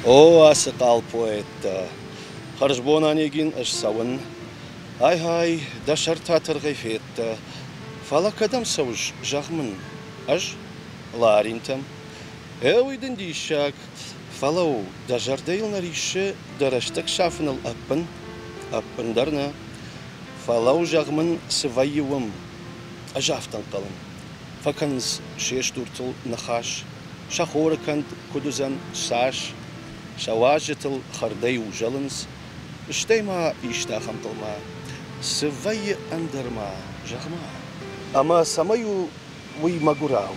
О, ацы хъал поэттӕ! Хӕрзбон, Онегин, ӕз цӕуын. Ай-гьай, дӕ сӕртӕ тыргъӕй федтӕ. Фӕлӕ кӕдӕм цӕуыс, зӕгъ мын? Ӕз? Ларинтӕм. Э, уый дын диссаг. Фӕлӕуу, дӕ зӕрдӕ йыл нӕ риссы дӕ рӕстӕг сафыныл ӕппын? Ӕппындӕр нӕ. Фӕлӕуу, зӕгъ мын, цы вӕййы уым? Ӕз афтӕ ӕнхъӕлын. Фӕкӕнынц се стуртыл ныхас. Сӕ хоры кӕнд куыд уыдзӕн, цас? Сӕ уазджытыл хӕрдӕй узӕлынц. Стӕй ма исты ахӕмтыл ма. Цы вӕййы ӕндӕр ма, зӕгъ-ма? Ӕмӕ цӕмӕй у уый мӕгуырау?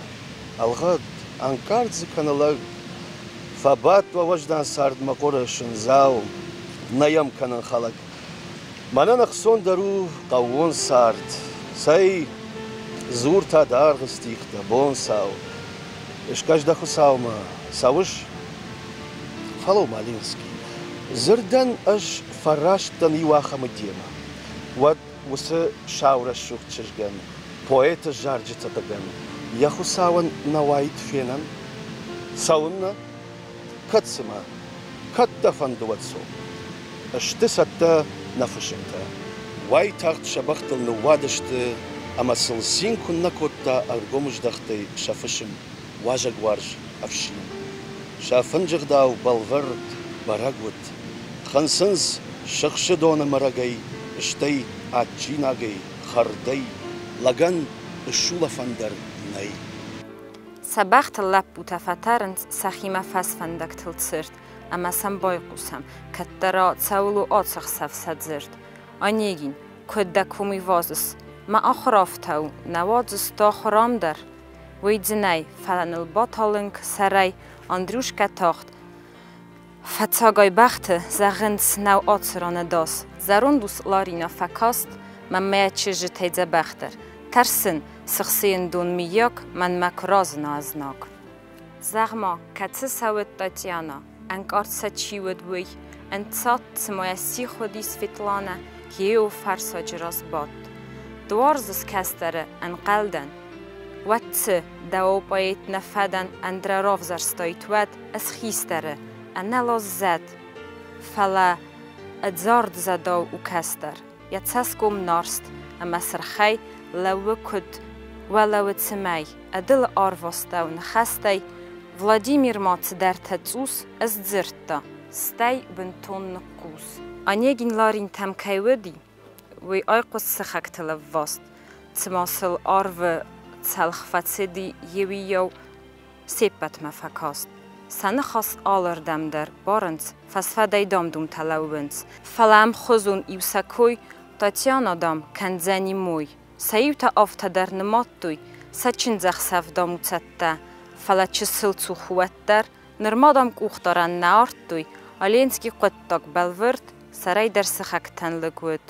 Ӕлгъӕд, ӕнкъард дзы кӕны лӕг. Фӕбадт уӕ уӕздан цард мӕ хъуыры сындзау. Нӕ йӕм кӕнын хӕлӕг. Мӕнӕн ӕхцондӕр у хъӕууон цард. Цӕй, дзур та даргъ стихтӕ, бонцау. Скӕс дӕ Хуыцаумӕ, цӕуыс? Фӕлӕуу, Малинский, дзырдӕн ӕз фӕраст дӕн иу ахӕмы демӕ. Уӕд уыцы саурӕсугъд чызгӕн, поэты зарджыты хъыгӕн йӕ Хуыцауӕн нӕ уаид фенӕн? Цӕуыннӕ? Кӕд цымӕ? Кӕд дӕ фӕнды, уӕд цом. Сты цӕттӕ нӕ фысымтӕ. Уайтагъд сӕ бӕхтыл ныууадысты ӕмӕ сыл цин куыннӕ кодта ӕргомыздӕхтӕй сӕ фысым, уазӕгуарз ӕфсин. Сӕ фынджыгъдау бӕлвырд бӕрӕг уыд. Хынцынц сыхсы доны мӕрӕгӕй, стӕй адджинагӕй, хӕрдӕй, лӕгӕн ысулӕфӕн дӕр нӕй. Сӕ бӕхтыл лӕппутӕ фӕтӕрынц сӕхимӕ фӕсфӕндӕгтыл цырд, ӕмӕ сӕм байхъусӕм, кӕддӕра цӕуыл у ацы хсӕв сӕ дзырд. Онегин, куыд дӕ ком ивазыс? Мӕ ахуыр афтӕ у, нӕ уадзыс дӕ ахуыр ам дӕр? Уый дзы нӕй, фӕлӕ ныл баталынг сӕрӕй Андрюшкӕ тагъд. Фӕцагай бӕхты, зӕгъынц, нӕу ацы ран ӕдас. Зӕронд ус Ларина фӕкаст, мӕнмӕ йӕ чызджытӕй дзӕбӕхдӕр. Тӕрсын, сыхсыйын дон мыййаг, мӕнмӕ куы разына ӕзнаг. Зӕгъ-ма, кӕцы цӕуы Татьяна? Ӕнкъард сӕ чи уыд, уый? Ӕнцад, цыма йӕ сих уыди Светланӕ, Гео фӕрсаджы раз бадт. Ды уарзыс кӕстӕры, ӕнхъӕлдӕн. Уӕд цы, дӕуау поэт нӕ фӕдӕн, ӕндӕра равзӕрстаид уӕд ӕз хистӕры, ӕнӕлаз зӕд. Фӕлӕ ӕдзард зӕдау у кӕстӕр. Йӕ цӕсгом нарст ӕмӕ сырхӕй лӕууы куыд уӕлӕуы цымӕй, ӕдылы арвастӕу ныхӕстӕй Владимир ма цыдӕртӕ цъус ысдзырдта, стӕй бынтон ныхъхъус. Онегин Ларинтӕм кӕй уыди, уый айхъуыст сыхӕгтыл ӕвваст, цыма сыл арвы цалх фӕцыди еуийау се ппӕтмӕ фӕкаст. Сӕ ныхас алырдӕм дӕр барынц, фӕсфӕдӕй дам-думтӕ лӕууынц. Фӕлӕ ӕмхуызон иу сӕ кой, Татьяна, дам, кӕндзӕни мой. Сӕ иутӕ афтӕ дӕр нымадтой, сӕ чындзӕхсӕв, дам, у цӕттӕ, фӕлӕ чысыл цух уӕддӕр, нырма, дам, къухдарӕн нӕ ардтой, Оленский хъуыддаг бӕлвырд, сӕрӕй дӕр сыхӕгтӕн лыг уыд.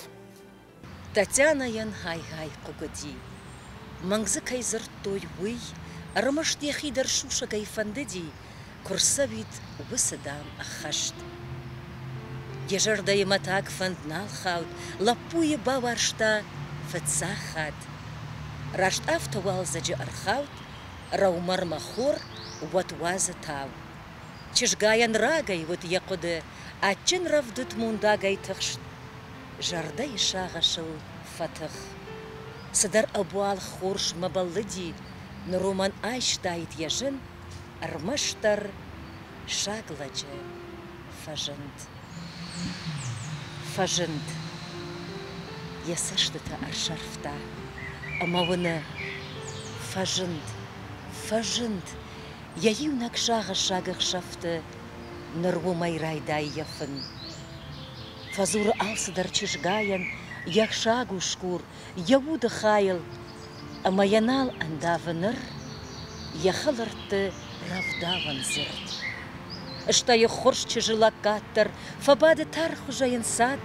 Татьянӕйӕн гьай-гъай хъыг уыди. Мӕнг дзы кӕй дзырдтой, уый ӕрмӕст йӕхи дӕр сусӕгӕй фӕндыди, куы рцӕуид уыцы, дам, ӕххӕст. Йӕ зӕрдӕйы мӕтаг фӕнд нал хауд, лӕппуйы бауарзта фыццаг хатт. Раст афтӕ уалдзӕджы ӕрхауд рӕумӕрмӕ хор, уӕд уадзы тау. Чызгайӕн рагӕй уыд йӕ хъуыды, адджын рӕвдыд мондагӕй тыхст, зӕрдӕйы сагъӕсыл фӕтых. Цыдӕр ӕбуалгъ хорзмӕ бӕллыди, ныр уымӕн айстаид йӕ зын, ӕрмӕстдӕр саглӕджы фӕзынд. Фӕзынд. Йӕ цӕстытӕ ӕрсӕрфта ӕмӕ уыны, фӕзынд, фӕзынд йӕ иунӕг сагъӕссаг ӕхсӕвты ныр уымӕй райдайы йӕ фын. Фӕдзуры алцыдӕр чызгайӕн йӕ саг усгур, йӕ уды хайыл, ӕмӕ йӕ нал ӕндавы ныр йӕ хӕлӕртты рӕвдауӕн дзырд. Стӕй ӕххуырст чызджы лӕггад дӕр фӕбады тархуызӕй ӕнцад,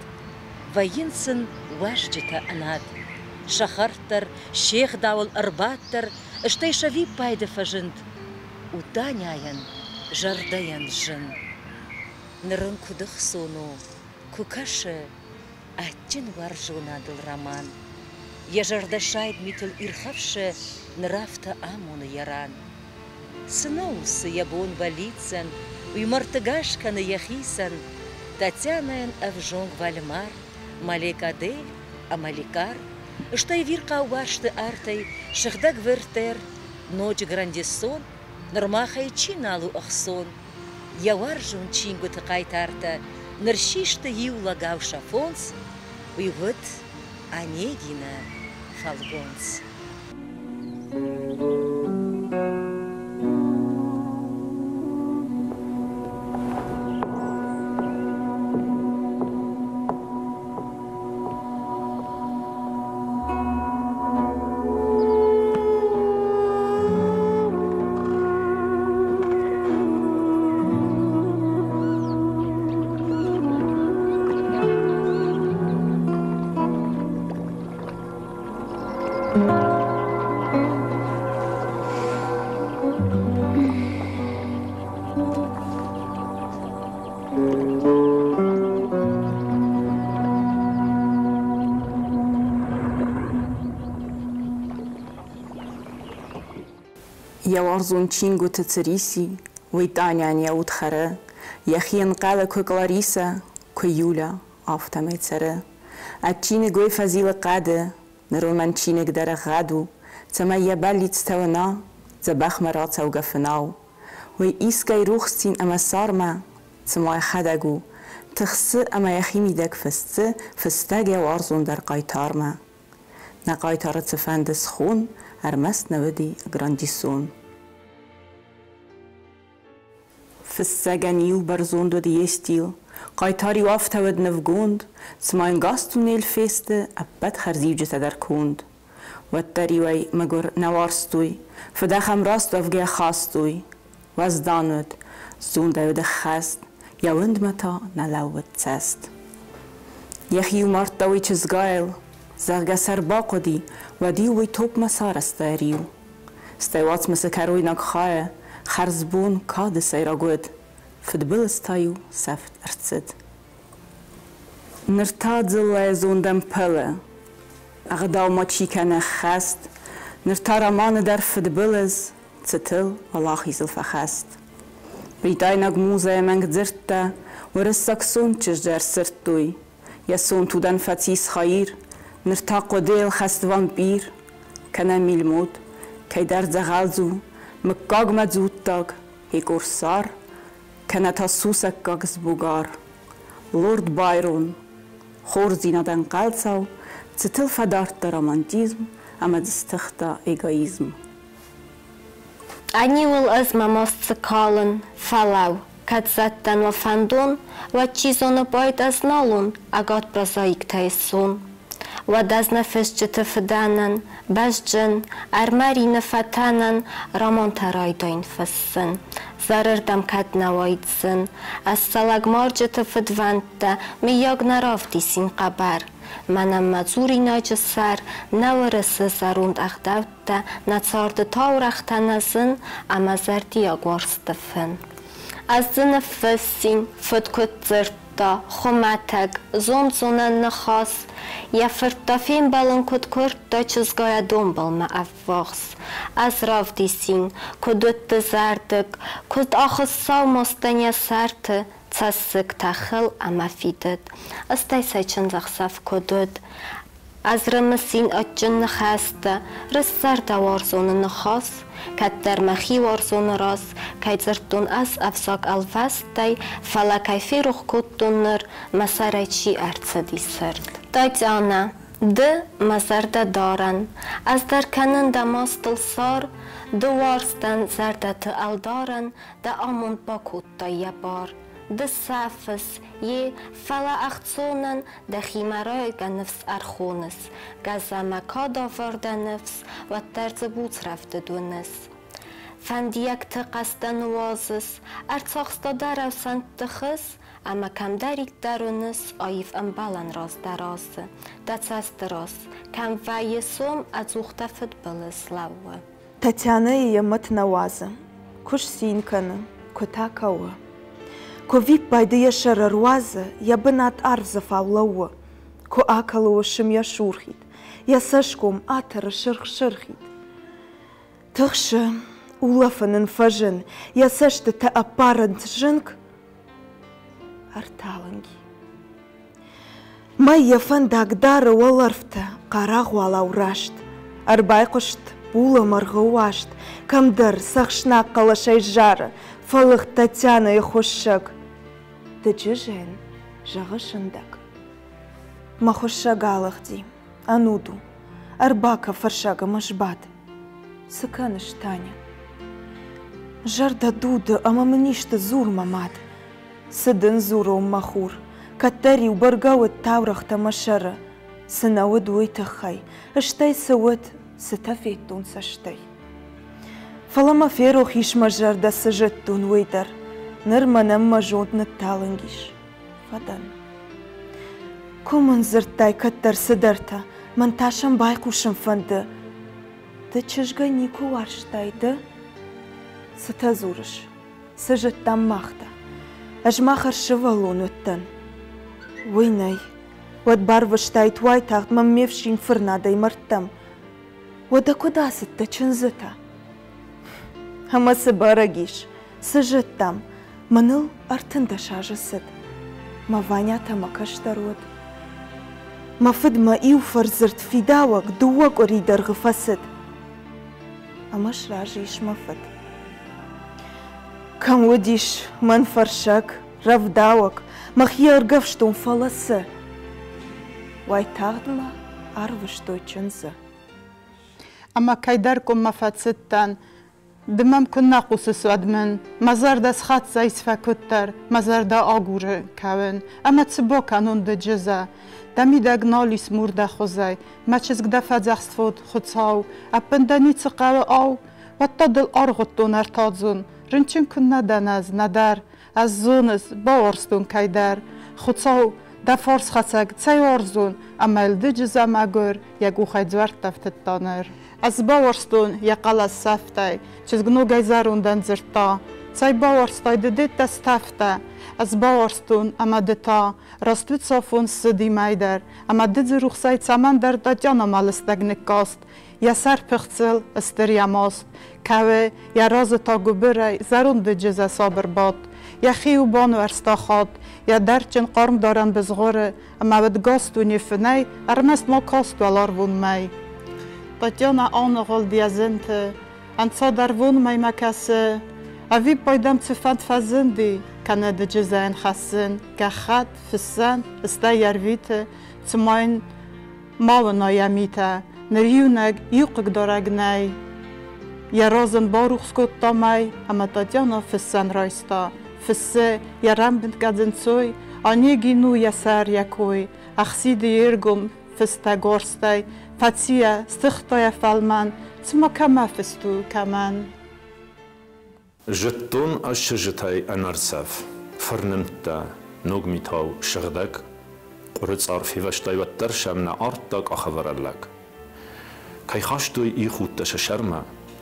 вӕййынц сын уазджытӕ ӕнад. Сӕ хӕрд дӕр, се гъдауыл ӕрбадт дӕр, стӕй сӕ виппайды фӕзынд у Таняйӕн зӕрдӕйӕн зын. Ныр ын куыд ӕхцон у, куы кӕсы адджын уарзонадыл роман. Йӕ зӕрдӕ сайд митыл ирхӕфсы, ныр афтӕ амоны йӕ ран. Цы нӕ у, цы йӕ бон бӕллицӕн, уый мӕрдтыгас кӕны йӕхицӕн. Татьянӕйӕн ӕвзонг Вальмар, Малек Адель ӕмӕ Лекар, стӕй вирхъау уарзты артӕй сыгъдӕг Вертер, ноджы Грандисон, ныр махӕй чи нал у ӕхцон. Йӕ уарзон чингуыты хъайтартӕ ныр систы иу лӕгау сӕ фондз, уый уыд Онегины фӕлгонц. Йӕ уарзон чингуыты Цыриси, уый Таняйӕн йӕ уд хӕры, йӕхи ӕнхъӕлы куы Кларисӕ, куы Юля, афтӕмӕй цӕры. Ӕд чиныг уый фӕзилы хъӕды, ныр уымӕн чиныг дӕр ӕгъгъӕд у, цӕмӕй йӕ бӕллицтӕ уына, дзӕбӕхмӕ рацӕугӕ фынау. Уый искӕй рухс цин ӕмӕ цармӕ, цыма йӕхӕдӕг у, тыхсы ӕмӕ йӕхимидӕг фыссы фыстӕг йӕ уарзондӕр хъайтармӕ. Нӕ хъайтары цыфӕнды схон, ӕрмӕст нӕ уыди Грандисон. Фыссӕгӕн-иу бӕрзонд уыд йе стил, хъайтар-иу афтӕ уыд нывгонд, цыма йын газ-туннель фесты ӕппӕт хӕрзиуджытӕ дӕр конд. Уӕддӕр-иу ӕй, мӕгуыр, нӕ уарзтой, фыдӕх ӕм раст уӕвгӕ хастой. Уӕздан уыд, зондӕй уыд ӕххӕст, йӕ уындмӕ та нӕ лӕууыд цӕст. Йӕхи-иу мардта уый чызгайыл, зӕгъгӕ сӕр бахъуыди, уӕд-иу уый топмӕ сарӕзта йӕ риу. Стӕй уацмысы кӕройнаг хайы хӕрзбон кады сӕйраг уыд, фыдбылыз та-иу сӕфт ӕрцыд. Ныр та дзыллӕйы зондӕн пӕлы, ӕгъдаумӕ чи кӕны хӕст, ныр та романы дӕр фыдбылыз, цытыл уӕлахизыл фӕхӕст. Бритайнаг музӕйы мӕнг дзырдтӕ уырыссаг сонт чызджы ӕрсырдтой. Йӕ сонт удӕн фӕцис Хаир, ныр та хъуыдыйыл хӕст вампир, кӕнӕ Мильмот, кӕйдӕр дзӕгъӕлдзу, мыггагмӕ дзуттаг, Егорсар, кӕнӕ та сусӕггаг сбугар. Лорд Байрон, хорздзинад ӕнхъӕлцау, цытыл фӕдардта романтизм ӕмӕ дзы стыхта эгоизм. Ӕниу ыл ӕз мӕ маст цы калын, фӕлӕу, кӕд зӕдтӕн уӕ фӕндон, уӕд чи зоны поэт ӕз нал уон, ӕгад прозаиктӕй ссон. Уӕд ӕз нӕ фысджыты фыдӕнӕн, бӕзджын, ӕрмӕрины фӕтӕнӕн романтӕ райдаин фыссын. Зӕрырдӕм кӕд нӕ уаид зын, ӕз сӕ лӕгмарджыты фыдвӕндтӕ, мыййаг, нӕ равдисин хъӕбӕр. Мӕнӕн мӕ дзуринаджы сӕр нӕ уырысы зӕронд ӕгъдӕуттӕ, нӕ царды таурӕгътӕ нӕ зын ӕмӕ зӕрдиаг уарзты фын. Ӕз дзы ныффыссин, фыд куыд дзырдта, хуымӕтӕг, зонд-зонӕн ныхас, йӕ фырттӕ фембӕлын куыд куырдта чызгайӕ донбылмӕ ӕввахс. Ӕз равдисин, куыд уыд дызӕрдыг, куыд ахызт сау мастӕн йӕ сӕрты, цӕссыгтӕ хыл ӕмӕ фидыд, ыстӕй сӕ чындзӕхсӕв куыд уыд. Ӕз рымысин адджын ныхӕстӕ, рыстзӕрдӕ уарзоны ныхас, кӕддӕр мӕхи уарзоны раз кӕй дзырдтон ӕз ӕвзаг ӕлвӕстӕй, фӕлӕ кӕй ферох кодтон ныр, мӕ сӕрӕй чи ӕрцыди сырд. Татьянӕ, ды мӕ зӕрдӕ дарӕн, ӕз дӕр кӕнын дӕ мастыл сар, ды уарзтӕн зӕрдӕты ӕлдарӕн дӕ амонд бакодтай йӕ бар. Ды сӕфыс, йе, фӕлӕ ӕхцонӕн дӕхимӕ райгӕ ныфс ӕрхоныс, гӕзӕмӕ кадавар дӕ ныфс, уӕддӕр дзы буц рӕвдыд уыныс. Фӕндиӕгты хъӕстӕ ныуадзыс, ӕрцахста дӕ рӕсӕнтты хыз, ӕмӕ кӕмдӕриддӕр уыныс аив ӕмбалӕн раз дӕ разы, дӕ цӕсты раз, кӕм вӕййы сом, ӕдзух дӕ фыдбылыз лӕууы. Татьянӕйы йӕ мӕт нӕ уадзы. Куы сцин кӕны, куы та кӕуы. Куы виппайды йӕ сӕр ӕруадзы, йӕ бынат арвдзӕфау лӕууы. Куы акӕлы уысм йӕ сурхид, йӕ цӕсгом атӕры сырх-сырхид. Тыхсы, Улӕфын ын фӕзын, йӕ цӕстытӕ ӕппарынц зынг. Ӕрталынг и. Мӕй йӕ фӕндаг дары уӕлӕрвты, хъарагъуалау раст. Ӕрбайхъуыст булӕмӕргъы уаст, кӕмдӕр цӕхснаг хъӕлӕсӕй зары, фӕлыгъд Татьянӕйы хуыссӕг. Дыджызӕн зӕгъы сындӕг. Мӕ хуыссӕг алыгъди, ӕнуд у. Ӕрбакӕ фӕрсаг ӕмӕ сбад. Цы кӕныс, Таня? Зӕрдӕ дуды ӕмӕ мын исты дзур, мӕ мад. Цы дын дзурон, мӕ хур? Кӕддӕр-иу бӕргӕ уыд таурӕгътӕ мӕ сӕры. Цы нӕ уыд уый тыххӕй, стӕй цы уыд, цытӕ федтон цӕстӕй. Фӕлӕ мӕ ферох ис мӕ зӕрдӕ, цы зыдтон, уый дӕр. Ныр мӕнӕн мӕ зонд нытталынг ис. Фӕдӕн. Куы мын дзырдтай кӕддӕр цыдӕртӕ, мӕн та сӕм байхъусын фӕнды. Ды чызгӕй никуы уарзтай, ды? Цытӕ дзурыс? Цы зыдтам мах та? Ӕз ма хӕрзсывӕллон уыдтӕн. Уый нӕй. Уӕд барвыстаид уайтагъд мӕм ме фсин фырнадӕй мӕрдтӕм. Уӕдӕ куыд ацыдтӕ чындзытӕ? Ӕмӕ цы бӕрӕг ис, цы зыдтам? Мӕныл 13 азы цыд. Мӕ Ваня та мӕ кӕстӕр уыд. Мӕ фыд мӕ иу фӕрдзырд фидауӕг дыууӕ къуыри дӕргъы фӕцыд. Ӕмӕ сразы ис мӕ фыд. Кӕм уыдис мӕн фӕрсӕг, рӕвдауӕг, мӕхи ӕргӕвстон, фӕлӕ цы? Уайтагъд мӕ арвыстой чындзы. Ӕмӕ кӕйдӕр къуыммӕ фӕцыдтӕн. Ды мӕм куыннӕ хъусыс, уӕд мын мӕ зӕрдӕ схӕццӕ ис фӕкуыддӕр, мӕ зӕрдӕ агуры кӕуын. Ӕмӕ цы бакӕнон дыджызӕ? Дӕ мидӕг нал ис мур дӕ хуызӕй. Мӕ чызг дӕ фӕдзӕхст фод, Хуыцау. Ӕппын дӕ ницы хъӕуы, ау? Уӕд та дыл аргъуыдтон ӕртадзон. Рынчын куыннӕ дӕн ӕз, нӕдӕр. Ӕз зоныс, бауарзтон кӕйдӕр. Хуыцау, дӕ фарсхӕцӕг, цӕй уарзон, ӕмӕ йыл дыджызӕ мӕгуыр йӕ къухӕй дзуӕрттӕ фтыдта ныр. Ӕз бауарзтон йӕ хъӕлӕс сӕфтӕй, чызг ногӕй зӕрондӕн дзырдта. Цӕй бауарзтай ды деттӕ стӕфтӕ? Ӕз бауарзтон, ӕмӕ ды та. Раст уыд сафон ссыди мӕйдӕр, ӕмӕ дыдзы рухсӕй цӕмӕндӕр Татьянӕмӕ лыстӕг ныккаст. Йӕ сӕр пыхцыл, стыр йӕ маст. Кӕуы, йӕ разы та гуыбырӕй зӕронд дыджызӕ сабыр бадт. Йӕхи-иу бануӕрста хатт, йӕ дӕрдджын хъармдарӕн бызгъуыры, ӕмӕ уыд гас дуне фынӕй, ӕрмӕст ма каст уӕларвон мӕй. Татьянӕ аныгъуылд йӕ зынты, ӕнцад ӕрвон мӕймӕ кӕсы. Ӕвиппайд ӕм цы фӕнд фӕзынди, кӕнӕ дыджызӕйӕн хӕссын, гӕххӕтт, фыссӕн, стӕй ӕрвиты, цыма йын ма уына йӕ митӕ, ныр иунӕг иу хъыгдарӕг нӕй. Йӕ разын барухс кодта мӕй, ӕмӕ Татьяна фыссӕн райста. Фыссы, йӕ рӕмбынкъӕдзынцой, Онегин у йӕ сӕр, йӕ кой, ӕхсиды йе ргом фыстӕгорстӕй, фӕци йӕ, стыхта йӕ фӕлмӕн, цыма кӕмӕ фыст у, кӕмӕн. Зыдтон ӕз чызджытӕй ӕнӕрцӕф, фырнымдтӕ, ног митау сыгъдӕг, къуыры цъар февӕзтай, уӕддӕр сӕм нӕ ардта къахӕвӕрӕн лӕг. Кӕй хастой ихудтӕ сӕ сӕрмӕ,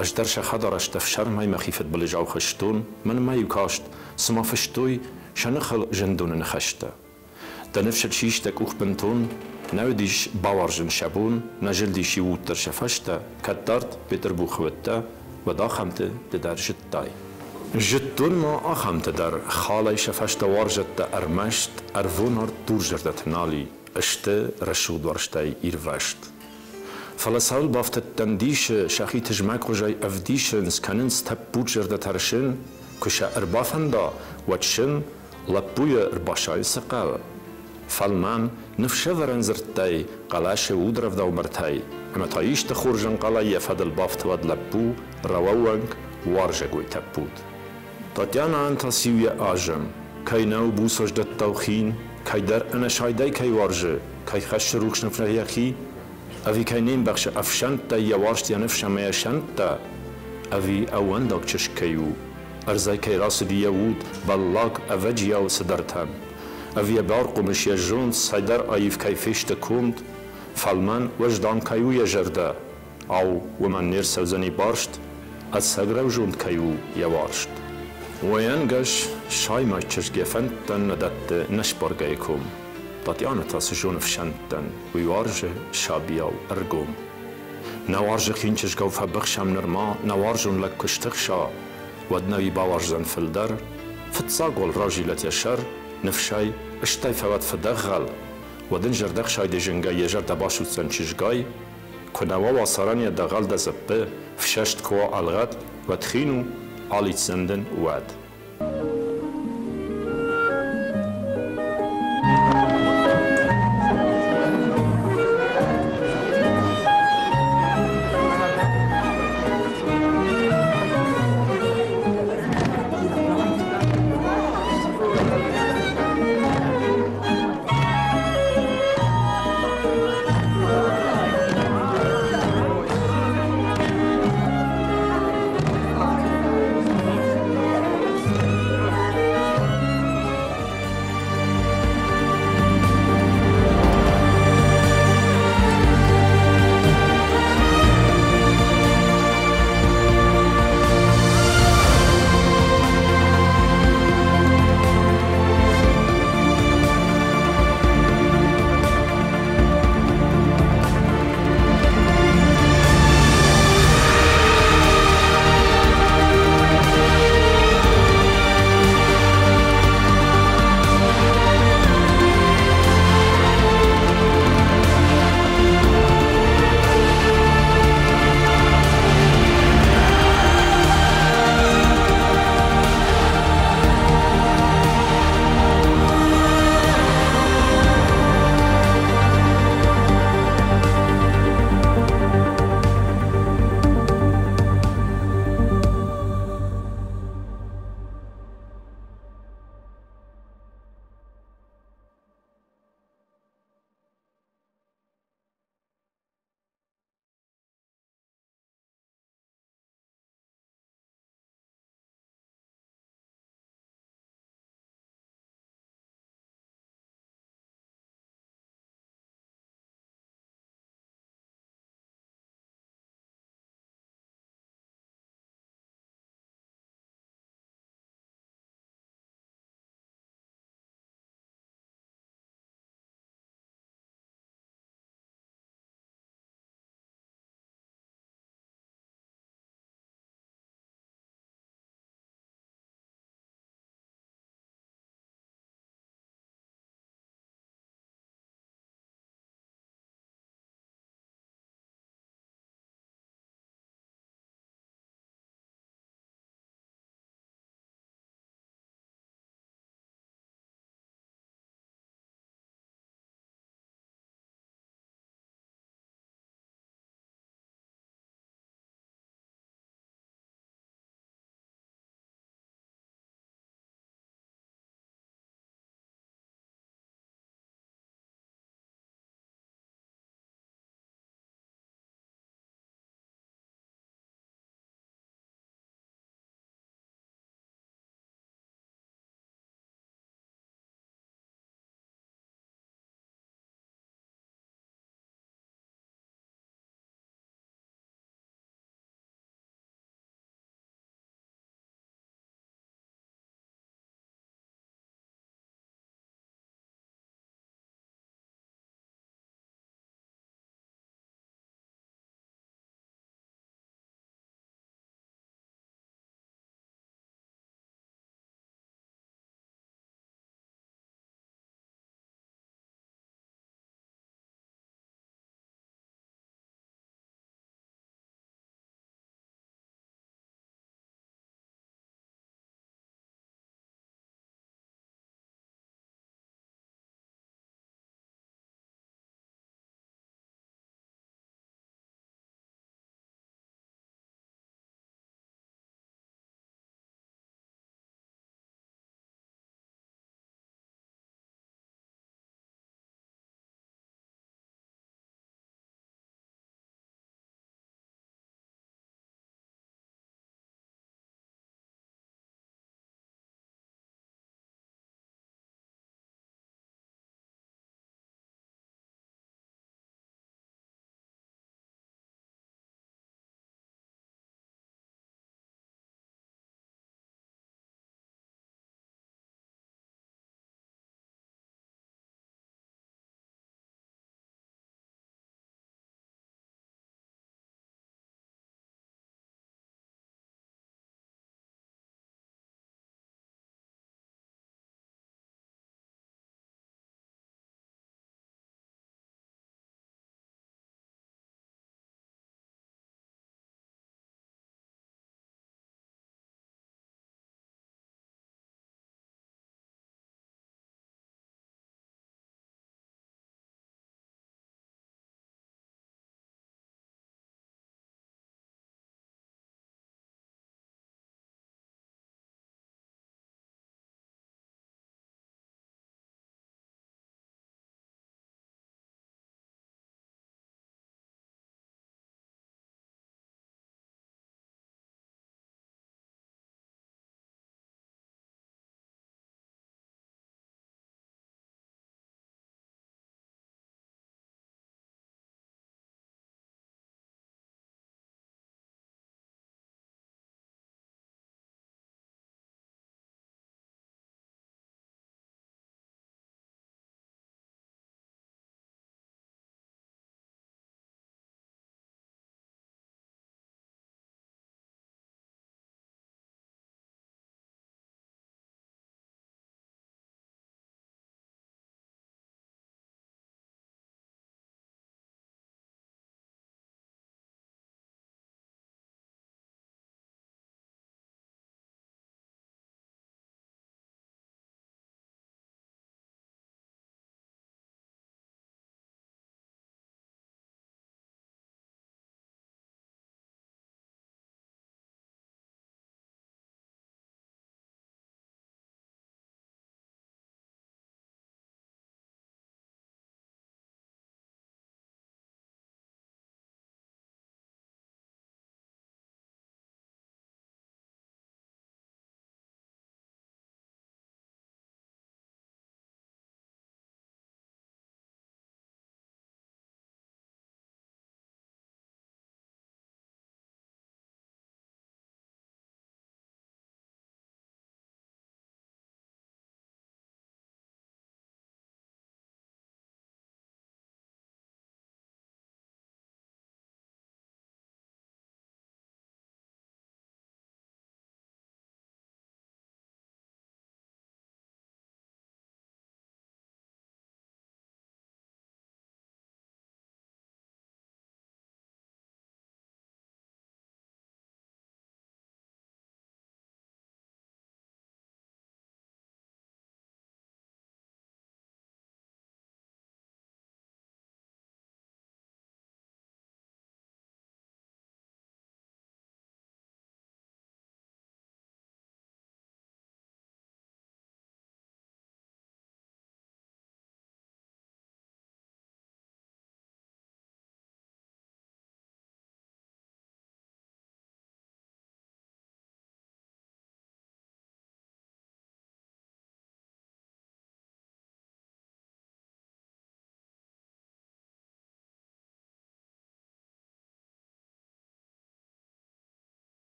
ӕз дӕр сӕ хӕдарӕзт ӕфсӕрмӕй мӕхи фыдбылызау хызтон, мӕнмӕ-иу каст, цыма фыстой сӕ ныхыл зындоны ныхӕстӕ. Дӕ ныфсыл систӕ къух бынтон, нӕ уыдис бауарзын сӕ бон, нӕ зылдис иу уд дӕр сӕ фӕстӕ, кӕд дард Бетъырбухы уыдтӕ, уӕд ахӕмты ды дӕр зыдтай. Зыдтон ма ахӕмтӕ дӕр, халӕй сӕ фӕстӕ уарзӕттӕ ӕрмӕст ӕрвонард дурзӕрдӕты нал и, сты рӕсугъд уарзтӕй ирвӕзт. Фӕлӕ цӕуыл бафтыдтӕн дисы, сӕхи тызмӕггъуызӕй ӕвдисынц, кӕнынц тӕппуд зӕрдӕ тӕрсын, куы сӕ ӕрбафӕнда, уӕд сын лӕппуйы ӕрбасайын цы хъӕуы? Фӕлмӕн, ныфсӕвӕрӕн дзырдтӕй, хъӕлӕсы удрӕвдау мыртӕй, ӕмӕ та исты хорзӕнхъӕлӕй йӕ фӕдыл бафтуӕд лӕппу, рӕуӕууӕнк, уарзӕгой тӕппуд. Татьянӕн та циу йӕ азым, кӕй нӕу буцӕздӕттау хин, кӕйдӕр ӕнӕсайдӕй кӕй уарзы, кӕй хӕссы рухс ныфнӕ йӕхи, ӕви кӕй не мбӕхсы ӕфсӕнттӕй йӕ уарзт йӕ ныфс ӕмӕ йӕ сӕнттӕ, ӕви ӕууӕндаг чызг кӕй у, ӕрдзӕй кӕй рацыди йӕ уд, бӕллаг, ӕвӕджиау цыдӕртӕн, ӕви йӕ бархъомыс, йӕ зонд цӕйдӕр аив кӕй фесты конд, фӕлмӕн, уӕздан кӕй у йӕ зӕрдӕ, ау, уымӕн не рцӕудзӕни барст, ӕцӕг рӕузонд кӕй у йӕ уарзт. Уӕнгӕс саймаг чызг йӕ фӕндтӕн нӕ дӕтты нӕ сбаргӕйы ком. Татьянӕ та цы зоны фсӕнттӕн, уый уарзы сабийау ӕргом. Нӕ уарзы хин чызгау фӕбыхсӕм нырма, Нӕ уарзон лӕг куы стыхса, уӕд нӕ уый бауарздзӕн фылдӕр. Фыццаг уал разилӕт йӕ сӕр, ныфсӕй, ыстӕй фӕуӕд фыдӕгъгъӕл, Уӕд ын зӕрдӕхсайдӕй зынгӕй йӕ зӕрдӕ басудздзӕн чызгай. Куы нӕ уа уацарӕн йӕ дӕгъӕл дӕ дзыппы, Фсӕст куы уа ӕлгъӕд, уӕд хин у, алидздзӕн дын уӕд.